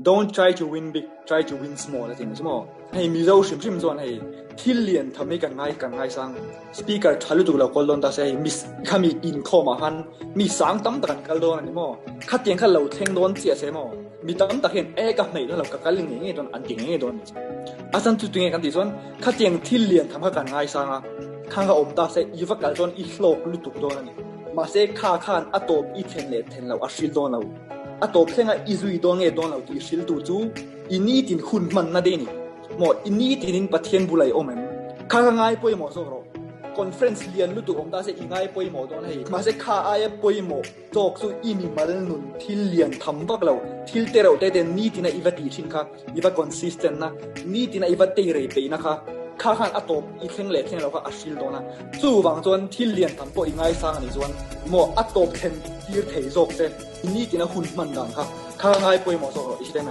Don't try to win big, try to win small a ti mai chu maw? Hei Mizo hrim hrim chuan hei thil lian tham hi kan ngai kan ngaisang. Speaker tha lutuk lo kawl dawn ta se hei mi khami inkhawm ah khan mi sang tam tak an kal dawn a ni maw? Khatiang kha lo thleng dawn chiah se maw? Mi tam tak hian e ka hmeih dawn lo ka kal ngei ngei dawn an ti ngei ngei dawn a ni chu. A chan chu tunge kan tih chuan khatiang thil lian tham kha kan ngaisang a, khang kha awm ta se i va kal chuan i hlawk lutuk dawn a ni. Mahse kha khan a tawp i thlen leh thlen loh a hril dawn lo. A tawp thlenga i zui dawn nge dawn lo tih hriltu chu i nitin hun hmanna daih a ni. Maw i nitinin Pathian bula i awm em? Kha ka ngai pawimawh zawk rawh. Conference lian lutuk awm ta se i ngai pawimawh dawn hei. Mahse kha aia pawimawh tawk chu i mimal nun thil lian tham vak lo, thil te reuh te te nitina i va tih thin kha, i va consistent na, nitina i va teirei peihna kha, kha khan a tawp i thleng leh thleng lo kha a hril dawn a. Chuvang chuan thil lian tham pawh i ngaisang a nih chuan maw a tawp thlen tir thei zawk che. I nitina hun hman dan kha, kha ngai pawimawh zawk rawh i hre mai.